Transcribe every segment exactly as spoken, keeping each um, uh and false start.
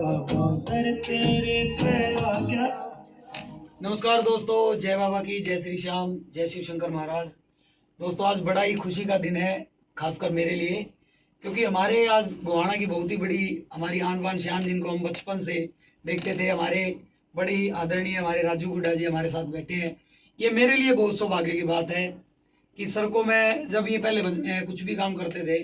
बाबा दर तेरे पे आ गया। नमस्कार दोस्तों, जय बाबा की, जय श्री श्याम, जय शिव शंकर महाराज। दोस्तों, आज बड़ा ही खुशी का दिन है, खासकर मेरे लिए, क्योंकि हमारे आज गोहाना की बहुत ही बड़ी हमारी आन बान शान, जिनको हम बचपन से देखते थे, हमारे बड़े ही आदरणीय हमारे राजू गुड्डा जी हमारे साथ बैठे हैं। ये मेरे लिए बहुत सौभाग्य की बात है कि सर को मैं, जब ये पहले बज-, अ, कुछ भी काम करते थे,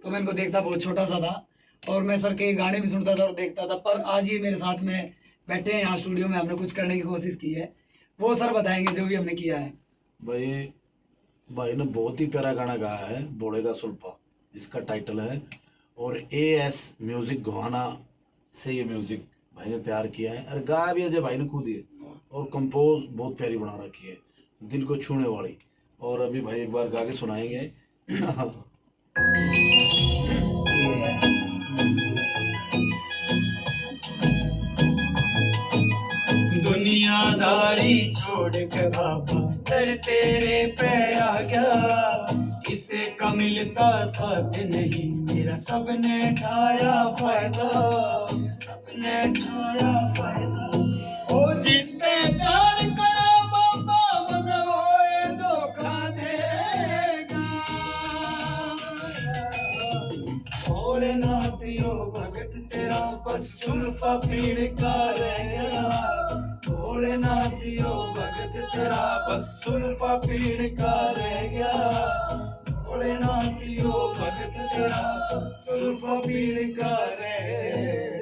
तो मैं इनको देखता, बहुत छोटा सा था, और मैं सर के गाने भी सुनता था और देखता था। पर आज ये मेरे साथ में बैठे हैं यहाँ स्टूडियो में, हमने कुछ करने की कोशिश की है, वो सर बताएंगे जो भी हमने किया है। भाई, भाई ने बहुत ही प्यारा गाना गाया है, भोले का सुल्फा, जिसका टाइटल है, और ए एस म्यूजिक गोहाना से ये म्यूजिक भाई ने तैयार किया है और गाया भी अजय भाई ने खुद ही है, और कंपोज बहुत प्यारी बना रखी है, दिल को छूने वाली। और अभी भाई एक बार गा के सुनाएंगे। दुनियादारी छोड़ के बाबा दर तेरे पे आ गया, किसे का मिलता साथ नहीं, मेरा सबने ठाया फायदा, सबने ठाया फायदा। ओ जिसते प्यार करा बाबा, मन होए धोखा देगा। भोलेनाथ यो भगत तेरा बस सुल्फा पीण का रह गया। भोलेनाथ यो भगत तेरा बस सुल्फा पीण का रह गया। भोलेनाथ यो भगत तेरा बस सुल्फा पीण का रह गया।